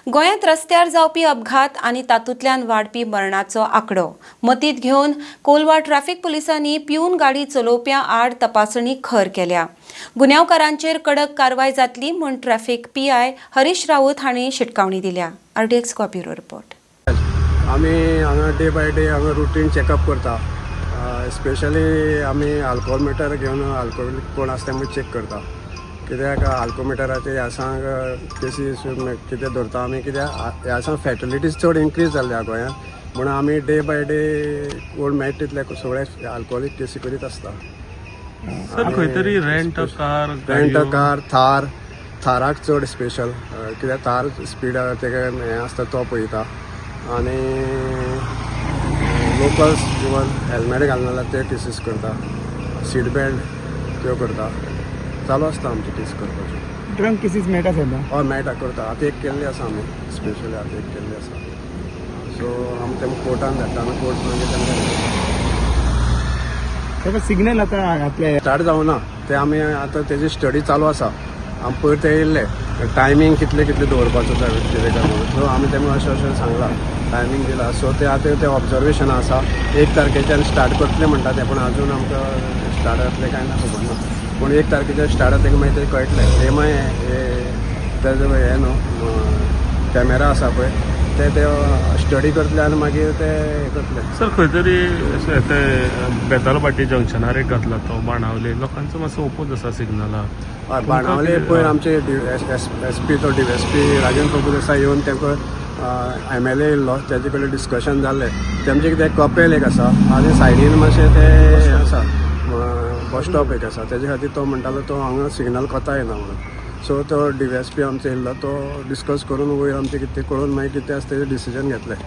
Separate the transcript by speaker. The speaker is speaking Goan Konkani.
Speaker 1: गोंयांत रस्त्यार जावपी अपघात आनी तातूंतल्यान वाडपी मरणाचो आंकडो मतींत घेवन कोलवा ट्रॅफिक पुलिसांनी पिवन गाडी चलोवप्यां आड तपासणी खर केल्या. गुन्यांवकारांचेर कडक कारवाय जातली म्हूण ट्रॅफिक पीआय हरीश राऊत हांणी शिटकावणी दिल्या. RDX Goa bureau report.
Speaker 2: आमी हांगा डे बाय डे हांगा रुटीन चॅकअप करता. स्पेशली आमी आल्कोमिटर घेवन आल्कोहोलीक कोण आसा तें आमी चॅक करता, कित्याक आल्कोमिटराचे ह्या सांग केसीस कितें धरता आमी, कित्याक ह्या सांग फॅटलिटीज चड इन्क्रीज जाल्ल्या गोंयांत, म्हणून आमी डे बाय डे कोण मेळटा तितले सगळे आल्कोहोलीक केसी करीत आसता.
Speaker 3: सर, खंय तरी rent a car?
Speaker 2: Rent a car, Thar, थाराक चड स्पेशल, कित्याक थार स्पिडार तेका हें आसता, तो पळयता. आनी लोकल्स इवन हेल्मेट घालना जाल्यार ते केसीस करता, सीट बेल्ट त्यो करता. चालू आसता आमचे केस करपाच्यो.
Speaker 4: ड्रंक केसीस मेळटा सद्दां?
Speaker 2: हय, मेळटा, करता. आतां एक केल्ली आसा आमी स्पेशली, आतां एक केल्ली आसा. सो आमी तेमकां कोर्टान धाडटा आनी कोर्ट मागीर तांकां
Speaker 4: ताका सिग्नल आतां घातले.
Speaker 2: स्टार्ट जावना ते. आमी आतां तेजी स्टडी चालू आसा. आमी पयर ते येयल्ले, टायमींग कितले कितले दवरपाचो ते कितें काय म्हणून. सो आमी तेमकां अशें अशें सांगलां, टायमींग दिला. सो ते आतां ते ऑब्जर्वेशन आसा. 1 तारखेच्यान स्टार्ट करतले म्हणटा ते, पूण आजून आमकां स्टार्ट जातलें काय ना खबर ना, पूण 1 तारखेच्यान स्टार्ट जातलें मागीर ते कळटलें. हे मागीर हे तेजो हें न्हू, कॅमेरा आसा पळय, ते ते स्टडी करतले आनी मागीर ते हें करतले.
Speaker 3: सर, खंय तरी अशें ते बेतालभाटी जंक्शनार एक घातला तो बाणावले लोकांचो मातसो ओपोज आसा सिग्नलाक.
Speaker 2: हय, बाणावले पयर आमचे एस पी, तो डीएसपी राजेंद्र प्रभुदेसाय येवन तांकां, एमएलए येयल्लो, तेजे कडेन डिस्कशन जालें. तेमचें कितें कपेल एक आसा आनी सायडीन मातशें तें हें आसा, बस स्टॉप एक आसा. तेजे खातीर तो म्हणटालो, तो हांगा सिग्नल कोता येना म्हणून. सो तो डीएसपी आमचो येयल्लो, तो डिस्कस करून वयर आमचें कितें कळून मागीर कितें आसा तेजें डिसिजन घेतलें.